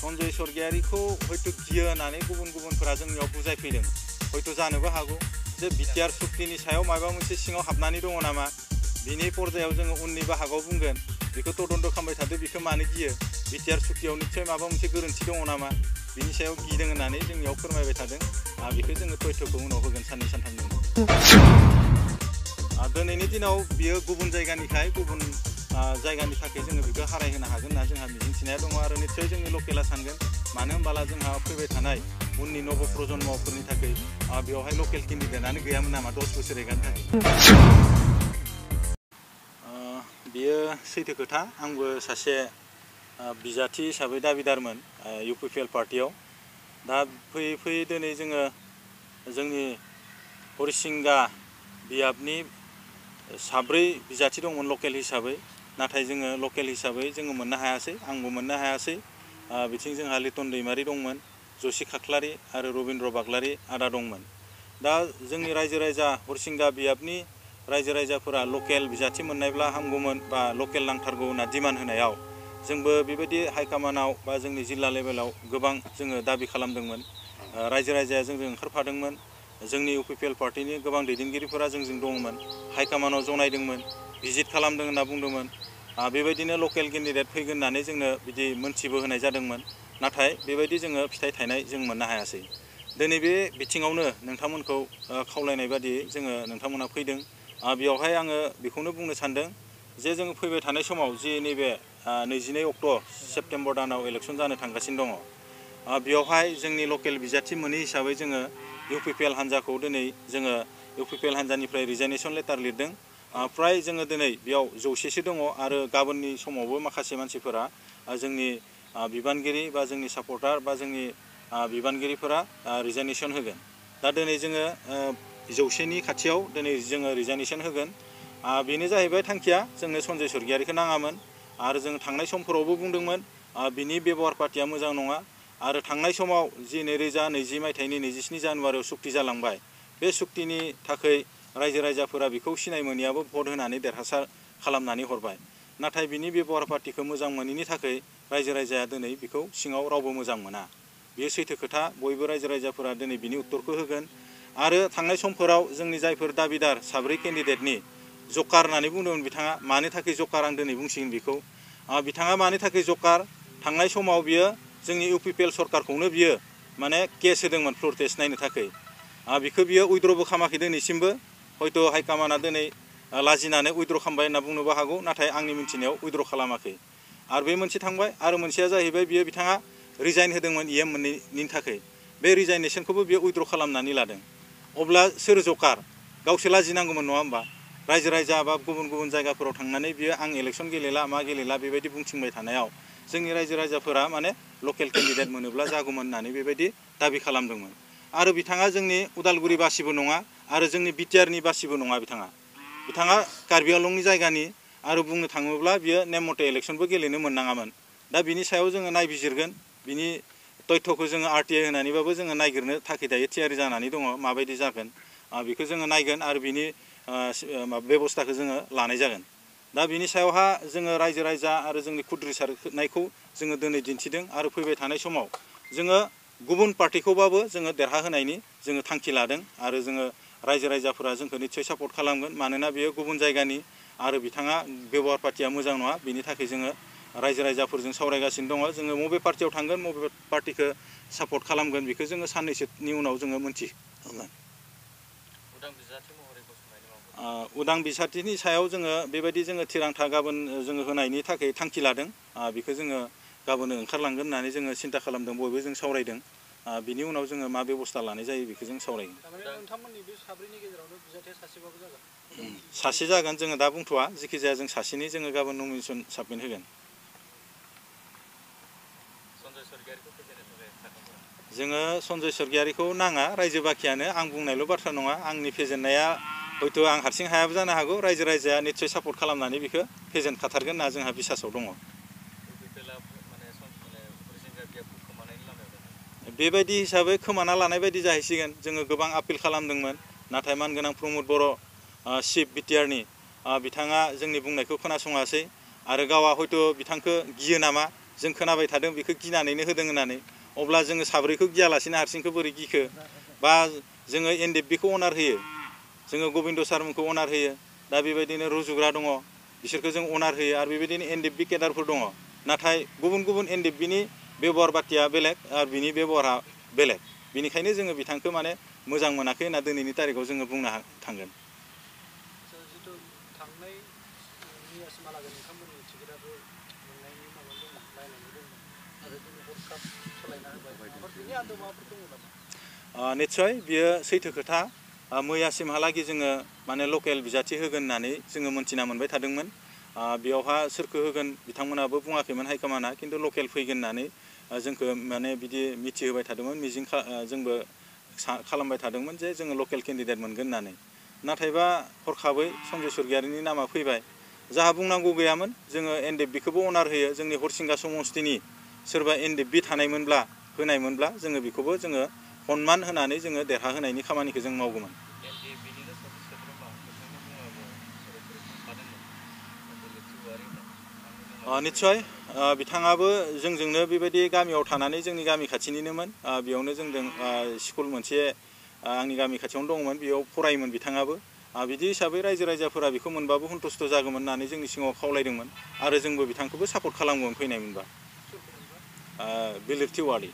सन्जय सरगियारिखौ हयथ' गियो होननानै गुबुनफोरा जोंनियाव बुजायफैदों हयथ' जानोबो हागौ जे बिटिआर सुक्तिनि सायाव माबा मोनसे सिङाव हाबनानै दङ नामा बिनि पर्यायाव जोङो उननि बाहागोआव बुंगोन बेखौ तदन्त खालामबाय थादो बेखौ मानो गियो बिटिआर सुक्तियाव निश्चय माबा मोनसे गोरोन्थि दङ नामा बिनि सायाव गिदों होननानै जोंनियाव फोरमायबाय थादों बेखौ जोङो तथ्यखौ उनाव होगोन साननै सानथामनि उनाव दिनैनि दिनाव बियो गुबुन जायगानिखाय गुबुन जायगानि थाखाय जोङो बेखौ हारायहोनो हागोन होनना जोंहा मिजिंथिनाया दङ आरो निश्चय जोंनि लकेला सानगोन मानो होनबाला जोंहा फैबाय थानाय उननि नव प्रजन्मफोरनि थाखाय बेवहाय लकेल केन्डिडेटआनो गैयामोन नामा 10 बोसोर एगारनो थाखाय बियो सैथो खोथा आंबो सासे बिजाथि हिसाबै दाबिदारमोन इउपिपिएल पार्टियाव दा फैयै फैयै दिनै जोङो जोंनि हरिसिंगा बियाबनि 7 बिजाथि दंमोन लकेल हिसाबै नाथाय जोङो लकेल हिसाबै जोङो मोननो हायासै आंबो मोननो हायासै बिथिं जोंहा लिटन दैमारि दंमोन जसि खाख्लारि आरो रबिन्द्र बाग्लारि आदा दंमोन दा जोंनि रायजो राजा हरिसिंगा बियाबनि रायजो राजाफोरा लकेल बिजाथि मोननायब्ला हामगौमोन बा लकेल नांथारगौ होनना डिमान्ड होनायाव जोंबो बेबायदि हाइकमान्डआव बा जोंनि जिल्ला लेभेलाव गोबां जोङो दाबि खालामदोंमोन रायजो राजाया जोंजों ओंखारफादोंमोन जोंनि इउपिपिएल पार्टिनि गोबां दैदेनगिरिफोरा जोंजों दंमोन हाइकमान्डआव जनायदोंमोन भिजिट खालामदों होनना बुंदोंमोन बेबायदिनो लकेल केन्डिडेट फैगोन होननानै जोंनो बिदि मोनथिबो होनाय जादोंमोन नाथाय बेबायदि जोङो फिथाइ थायनाय जों मोननो हायासै दिनै बे बिथिङावनो नोंथांमोनखौ खावलायनाय बादियै जोङो नोंथांमोना फैदों बेवहाय आङो बेखौनो बुंनो सानदों जे जों फैबाय थानाय समाव जि नैबे 22 अक्ट' सेप्तेम्बर दानाव इलेक्सन जानो थांगासिनो दङ बेवहाय जोंनि लकेल बिजाथि मोनै हिसाबै जोङो इउपिपिएल हान्जाखौ दिनै जोङो इउपिपिएल हान्जानिफ्राय रिजाइनेसन लेटार लिरदों फ्राय जोङो दिनै बेयाव 100सो दङ आरो गाबोननि समावबो माखासे मानसिफोरा जोंनि बिबानगिरि बा जोंनि सापर्टार बा जोंनि बिबानगिरिफोरा रिजाइनेसन होगोन दा दिनै जोङो 100नि खाथियाव दिनै जोङो रिजाइनेसन होगोन बेनो जाहैबाय थांखिया जोंनो सन्जय सरगियारिखौ नाङामोन आरो जों थांनाय समफोरावबो बुंदोंमोन बिनि बेबहार पार्टिया मोजां नङा आरो थांनाय समाव जि 2020 मायथाइनि 27 जानुवारियाव सुक्ति जालांबाय बे सुक्तिनि थाखाय रायजो राजाफोरा बेखौ सिनाय मोनियाबो भट होनानै देरहासार खालामनानै हरबाय नाथाय बिनि बेबहार पार्टिखौ मोजां मोनैनि थाखाय रायजो राजाया दिनै बेखौ सिङाव रावबो मोजां मोना बेयो सैथो खोथा बयबो रायजो राजाफोरा दिनै बिनि उत्तरखौ होगोन आरो थांनाय समफोराव जोंनि जायफोर दाबिदार 7 केन्डिडेटनि जकार होननानै बुंदोंमोन बिथाङा मानि थाखाय जकार आं दिनै बुंसिगोन बेखौ बिथाङा मानि थाखाय जकार थांनाय समाव बियो जोंनि इउपिपिएल सरकारखौनो बियो माने केस होदोंमोन फ्ल'र टेस्ट नायनो थाखाय बेखौ बियो उइद्र'बो खालामाखै दिनैसिमबो हयथ' हाइकमान्डआ दिनै लाजिनानै उइद्र' खालामबाय होनना बुंनोबो हागौ नाथाय आंनि मिन्थिनायाव उइद्र' खालामाखै आरो बे मोनसे थांबाय आरो मोनसेया जाहैबाय बियो बिथाङा रिजाइन होदोंमोन EM मोननैनि थाखाय बे रिजाइनेसनखौबो बियो उइद्र' खालामनानै लादों अब्ला सोर जकार गावसो लाजिनांगौमोन नङा होमबा रायजो राजा बा गुबुन गुबुन जायगाफोराव थांनानै बियो आं इलेक्सन गेलेला मा गेलेला बेबायदि बुंथिंबाय थानायाव जोंनि रायजो राजाफोरा माने लकेल केन्डिडेट मोनोब्ला जागौमोन होननानै बेबायदि दाबि खालामदोंमोन आरो बिथाङा जोंनि उदालगुरि बासिबो नङा आरो जोंनि बिटिआरनि बासिबो नङा बिथाङा कार्बि आंलंनि जायगानि आरो बुंनो थाङोब्ला बियो नेम मथे इलेक्सनबो गेलेनो मोननाङामोन दा बिनि सायाव जोङो नायबिजिरगोन बिनि तथ्यखौ जोङो RTI होनानैबाबो जोङो नायगिरनो थाखाय दायो थियारि जानानै दङ माबायदि जागोन बेखौ जोङो नायगोन आरो बिनि बेबस्थाखौ जोङो लानाय जागोन दा बिनि सायावहा जोङो रायजो राजा आरो जोंनि खुद्रिसारनायखौ जोङो दिनै दिन्थिदों आरो फैबाय थानाय समाव जोङो गुबुन पार्टिखौबाबो जोङो देरहाहोनायनि जोङो थांखि लादों आरो जोङो रायजो राजाफोरा जोंखौ निश्चय सापर्ट खालामगोन मानोना बेयो गुबुन जायगानि आरो बिथाङा बेबहार पार्टिया मोजां नङा बिनि थाखाय जोङो रायजो राजाफोरजों सावरायगासिनो दङ जोङो मबे पार्टियाव थांगोन मबे पार्टिखौ सापर्ट खालामगोन बेखौ जोङो साननैसोनि उनाव जोङो मोनथिगोन उदां बिसारथिनि सायाव जोङो बेबायदि जोङो थिरांथा गाबोन जोङो होनायनि थाखाय थांखि लादों बेखौ जोङो गाबोन ओंखारलांगोन होननानै जोङो सिन्था खालामदों बयबो जों सावरायदों बिनि उनाव जोङो मा बेबस्था लानाय जायो बेखौ जों सावरायगोन सासे जागोन जोङो दा बुंथ'वा जेखि जाया जों सासेनि जोङो गाबोन नमिनेसन साबमिट होगोन जोङो सन्जय सरगियारिखौ नाङा रायजो बाखियानो आं बुंनायल' बाथ्रा नङा आंनि फेजेननाया हयथ' आं हारसिं हायाबो जानो हागौ रायजो राजाया निश्चय सापर्ट खालामनानै बेखौ फेजेनखाथारगोन होनना जोंहा बिसासाव दङ बेबायदि हिसाबै खोमाना लानाय बायदि जाहैसिगोन जोङो गोबां आपिल खालामदोंमोन नाथाय मानगोनां प्रमद बर' चिफ बिटिआरनि बिथाङा जोंनि बुंनायखौ खोनासङासै आरो गावआ हयथ' बिथांखौ गियो नामा जों खोनाबाय थादों बेखौ गिनानैनो होदों होननानै अब्ला जोङो साब्रैखौ गियालासिनो हारसिंखौ बोरै गिखो बा जोङो एनडिएफबिखौ अनार होयो जोङो गबिन्द सारमोनखौ अनार होयो दा बेबायदिनो रुजुग्रा दङ बिसोरखौ जों अनार होयो आरो बेबायदिनो एनडिएफबि केडारफोर दङ नाथाय गुबुन गुबुन एनडिएफबिनि बेबहार बाथिया बेलेग आरो बिनि बेबहारा बेलेग बेनिखायनो जोङो बिथांखौ माने मोजां मोनाखै होनना दिनैनि तारिखाव जोङो बुंनो थांगोन निस्सय बियो सैथो खोथा मैयासिमहालागै जोङो माने लकेल बिजाथि होगोन होननानै जोङो मोनथिना मोनबाय थादोंमोन बेयावहा सोरखौ होगोन बिथांमोनाबो बुङाखैमोन हाइकमान्डआ खिन्थु लकेल फैगोन होननानै जोंखौ माने बिदि मिथिहोबाय थादोंमोन मिजिं जोंबो खालामबाय थादोंमोन जे जोङो लकेल केन्डिडेट मोनगोन होननानै नाथायबा हरखाबै सन्जय सरगियारिनि नामा फैबाय जाहा बुंनांगौ गैयामोन जोङो एनडिएफबिखौबो अनार होयो जोंनि हरसिंगा समस्तिनि सोरबा एनडिएफबि थानायमोनब्ला होनायमोनब्ला जोङो बेखौबो जोङो सनमान होनानै जोङो देरहाहोनायनि खामानिखौ जों मावगौमोन निस्सय बिथाङाबो जोंजोंनो बेबायदि गामियाव थानानै जोंनि गामि खाथिनिनोमोन बेयावनो जोंजों स्कुल मोनसे आंनि गामि खाथियावनो दंमोन बेयाव फरायोमोन बिथाङाबो बिदि हिसाबै रायजो राजाफोरा बेखौ मोनबाबो सन्तुष्ट जागौमोन होननानै जोंनि सिगाङाव खावलायदोंमोन आरो जोंबो बिथांखौबो सापर्ट खालामगौमोन फैनाय मोनबा बिलिरथि वारि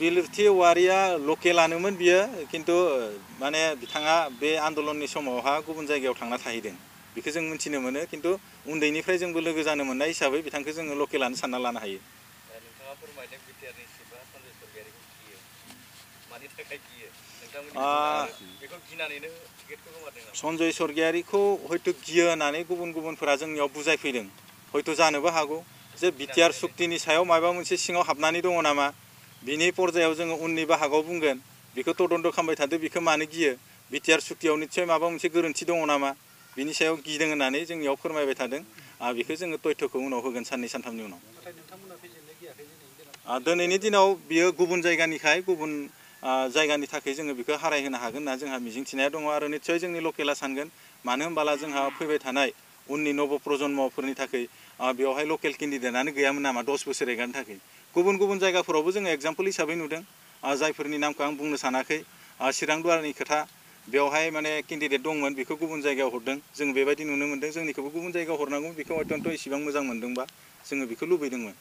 बिलिरथि वारिया लकेलानोमोन बियो खिन्थु माने बिथाङा बे आन्दलननि समावहा गुबुन जायगायाव थांना थाहैदों बेखौ जों मिथिनो मोनो खिन्थु उन्दैनिफ्राय जोंबो लोगो जानो मोननाय हिसाबै बिथांखौ जोङो लकेलानो सानना लानो हायो सन्जय सरगियारिखौ हयथ' गियो होननानै गुबुन गुबुनफोरा जोंनियाव बुजायफैदों हयथ' जानोबो हागौ जे बिटिआर सुक्तिनि सायाव माबा मोनसे सिङाव हाबनानै दङ नामा बिनि पर्जायाव जोङो उननि बाहागोआव बुंगोन बेखौ तदन्त खालामबाय थादो बेखौ मानो गियो बिटिआर सुक्तियाव निस्सय माबा मोनसे गोरोन्थि दङ नामा बिनि सायाव गिदों होननानै जोंनियाव फोरमायबाय थादों बेखौ जोङो तथ्यखौ उनाव होगोन साननै सानथामनि उनाव दिनैनि दिनाव बियो गुबुन जायगानिखाय गुबुन जायगानि थाखाय जोङो बेखौ हारायहोनो हागोन होनना जोंहा मिजिंथिनाया दङ आरो निस्सय जोंनि लकेला सानगोन मानो होनबाला जोंहा फैबाय थानाय उननि नब प्रजन्मफोरनि थाखाय बेवहाय लकेल केन्डिडेटआनो गैयामोन नामा 10 बोसोर एगारनो थाखाय गुबुन गुबुन जायगाफोरावबो जोङो एग्जाम्पल हिसाबै नुदों जायफोरनि नामखौ आं बुंनो सानाखै चिरां दुवारनि खोथा बेवहाय माने केन्डिडेट दंमोन बेखौ गुबुन जायगायाव हरदों जों बेबायदि नुनो मोन्दों जोंनिखौबो गुबुन जायगायाव हरनांगौ बेखौ अत्यन्त इसेबां मोजां मोन्दोंबा जोङो बेखौ लुबैदोंमोन